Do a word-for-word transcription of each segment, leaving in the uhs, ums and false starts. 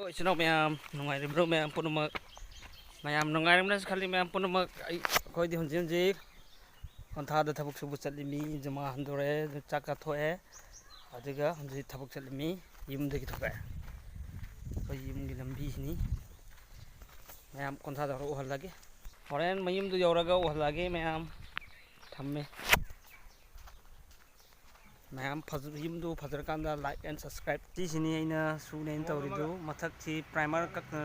ꯏꯆꯤꯟ ꯏꯅꯥꯎ ꯃꯌꯥꯝ ꯅꯨꯡꯉꯥꯏꯔꯤꯕ꯭ꯔꯣ? ꯃꯌꯥꯝ ꯄꯨꯝꯅꯃꯛ, ꯃꯌꯥꯝ ꯅꯨꯡꯉꯥꯏꯔꯝꯒꯅꯤ ꯈꯜꯂꯤ꯫ ꯃꯌꯥꯝ ꯄꯨꯝꯅꯃꯛ, ꯑꯩ, ꯑꯩꯈꯣꯏꯗꯤ ꯍꯧꯖꯤꯛ ꯍꯧꯖꯤꯛ ꯈꯣꯟꯊꯥꯗ ꯊꯕꯛ ꯁꯨꯕ ꯆꯠꯂꯤꯃꯤ꯫ ꯖꯃꯥ ꯍꯟꯗꯣꯔꯦ, ꯆꯥꯛ ꯆꯥꯊꯣꯛꯑꯦ, ꯑꯗꯨꯒ ꯍꯧꯖꯤꯛ ꯊꯕꯛ ꯆꯠꯂꯤꯃꯤ꯫ ꯌꯨꯝꯗꯒꯤ ꯊꯣꯛꯂꯛꯑꯦ꯫ ꯑꯩꯈꯣꯏ ꯌꯨꯝꯒꯤ ꯂꯝꯕꯤꯁꯤꯅꯤ꯫ ꯃꯌꯥꯝ ꯈꯣꯟꯊꯥꯗ ꯍꯧꯔ ꯎꯍꯜꯂꯒꯦ꯫ ꯍꯣꯔꯦꯟ ꯃꯌꯨꯝꯗꯨ ꯌꯧꯔꯒ ꯎꯍꯜꯂꯒꯦ ꯃꯌꯥꯝ꯫ ꯊꯝꯃꯦ꯫ ꯃꯌꯥꯝ ꯐꯖ-, ꯌꯨꯝꯗꯨ ꯐꯖꯔꯀꯥꯟꯗ like and subscribe꯫ ꯁꯤꯁꯤꯅꯤ ꯑꯩꯅ ꯁꯨꯅꯦꯅ ꯇꯧꯔꯤꯗꯨ꯫ ꯃꯊꯛꯁꯤ primer ꯀꯛ-,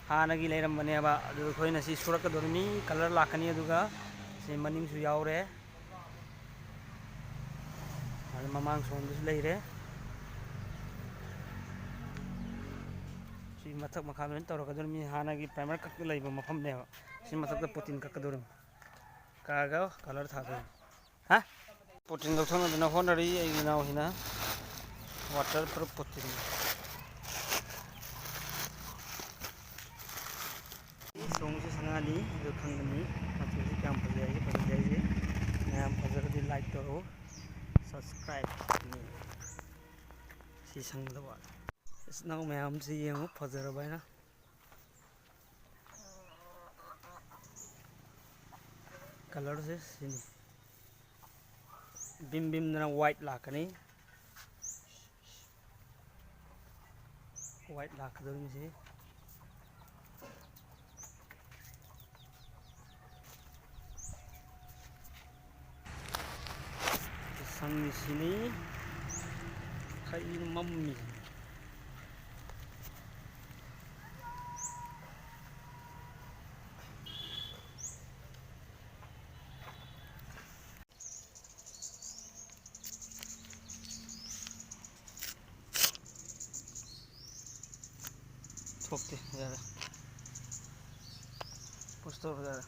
ꯍꯥꯟꯅꯒꯤ ꯂꯩꯔꯝꯕꯅꯦꯕ, ꯑꯗꯨ ꯑꯩꯈꯣꯏꯅ ꯁꯤ ꯁꯨꯔꯛꯀꯗꯧꯔꯤꯅꯤ꯫ Colour ꯂꯥꯛꯀꯅꯤ꯫ ꯑꯗꯨꯒ ꯁꯤ ꯃꯅꯤꯡꯁꯨ ꯌꯥꯎꯔꯦ, ꯑꯗꯨ ꯃꯃꯥꯡ ꯁꯣꯝꯗꯁꯨ ꯂꯩꯔꯦ꯫ ꯁꯤ ꯃꯊꯛ ꯃꯈꯥ ꯂꯣꯏꯅ ꯇꯧꯔꯛꯀꯗꯧꯔꯤꯅꯤ꯫ ꯍꯥꯟꯅꯒꯤ primer ꯀꯛꯇ ꯂꯩꯕ ꯃꯐꯝꯅꯦꯕ꯫ ꯁꯤ ꯃꯊꯛꯇ ꯄꯣꯇꯤꯟ ꯀꯛꯀꯗꯧꯔꯤꯅꯤ꯫ ꯀꯛꯑꯒ colour ꯊꯥꯗꯣꯏꯅꯤ꯫ ꯍꯥ? ꯄꯣꯇꯤꯟ ꯂꯧꯊꯣꯛꯅꯗꯅ ꯍꯣꯠꯅꯔꯤ ꯑꯩꯒꯤ ꯏꯅꯥꯎꯁꯤꯅ꯫ Waterproof protein. ꯁꯣꯡꯁꯦ ꯁꯅꯥꯅꯤ, ꯑꯗꯨ ꯈꯪꯒꯅꯤ꯫ ꯃꯆꯨꯁꯤ ꯀꯌꯥꯝ ꯐꯖꯩ ꯍꯥꯏꯁꯦ, ꯐꯖꯗꯦ ꯍꯥꯏꯁꯦ꯫ ꯃꯌꯥꯝ ꯐꯖꯔꯗꯤ like ꯇꯧꯔꯛꯎ, subscribe ꯅꯤ꯫ ꯁꯤ ꯁꯪꯒꯗꯕ꯫ ꯏꯆꯤꯟ ꯏꯅꯥꯎ ꯃꯌꯥꯝꯁꯤ ꯌꯦꯡꯉꯨ, ꯐꯖꯔꯕ ꯍꯥꯏꯅ꯫ Colourꯁꯦ ꯁꯤꯅꯤ꯫ ꯕꯤꯝ ꯕꯤꯝꯗꯅ white ꯂꯥꯛꯀꯅꯤ꯫ White ꯂꯥꯛꯀꯗꯧꯔꯤꯁꯤ꯫ ꯁꯪꯉꯤꯁꯤꯅꯤ꯫ ꯀꯩꯅꯣ ꯃꯝꯃꯤ꯫ ꯊꯣꯛꯇꯦ, ꯌꯥꯔꯦ꯫ Push ꯇꯧꯔꯣ, ꯌꯥꯔꯦ꯫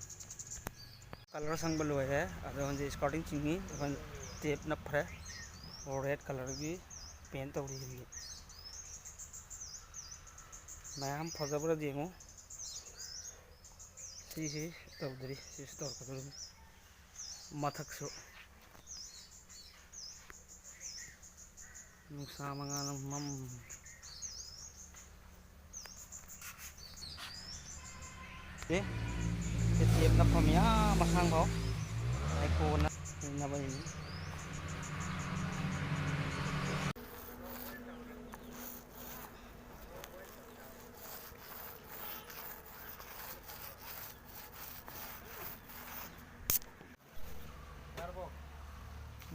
Colour ꯁꯪꯕ ꯂꯣꯏꯔꯦ꯫ ꯑꯗꯣ ꯍꯧꯖꯤꯛ skirting ꯆꯤꯡꯉꯤ꯫ ꯑꯩꯈꯣꯏꯅ tape ꯅꯞꯈ꯭ꯔꯦ꯫ Red colourꯒꯤ paint ꯇꯧꯔꯤ ꯍꯧꯖꯤꯛ꯫ ꯃꯌꯥꯝ ꯐꯖꯕ꯭ꯔꯗꯤ ꯌꯦꯡꯉꯨ꯫ ꯁꯤꯁꯤ ꯇꯧꯗ꯭ꯔꯤ, ꯁꯤꯁꯨ ꯇꯧꯔꯛꯀꯗꯧꯔꯤꯅꯤ꯫ ꯃꯊꯛꯁꯨ ꯅꯨꯡꯁꯥ ꯃꯉꯥꯜꯅ ꯃꯝ-, ꯑꯦ, ꯑꯦ ꯇꯤ ꯑꯦꯝ ꯅꯞꯐꯝ ꯌꯥꯝ ꯑꯁꯥꯡꯕ ꯍꯥꯏ ꯀꯣꯟꯅ ꯁꯤꯖꯤꯟꯅꯕ ꯌꯦꯡꯉꯤ꯫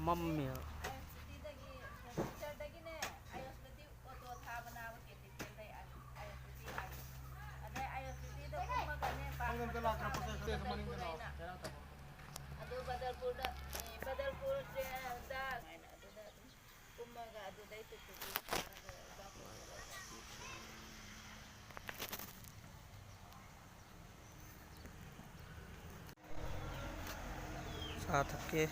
ꯃꯝꯃꯦꯕ꯫ ꯑꯗꯩ ꯑꯥꯏ ꯑꯣ ꯁꯤ ꯇꯤꯗ ꯀꯨꯝꯃꯒꯅꯦ, ꯕꯗꯜꯄꯨꯔ ꯍꯥꯏꯅ꯫ ꯑꯗꯨ ꯕꯗꯜꯄꯨꯔꯗ, ꯑꯦ, ꯕꯗꯜꯄꯨꯔꯁꯦ ꯗ ꯁꯨꯃꯥꯏꯅ ꯑꯗꯨꯗ ꯑꯗꯨꯝ ꯀꯨꯝꯃꯒ ꯑꯗꯨꯗꯩ ꯇꯨꯛ ꯇꯨꯛ ꯇꯨꯛ ꯊꯥꯔꯒ ꯏꯕꯥꯀꯣ ꯆꯥ ꯊꯛꯀꯦ꯫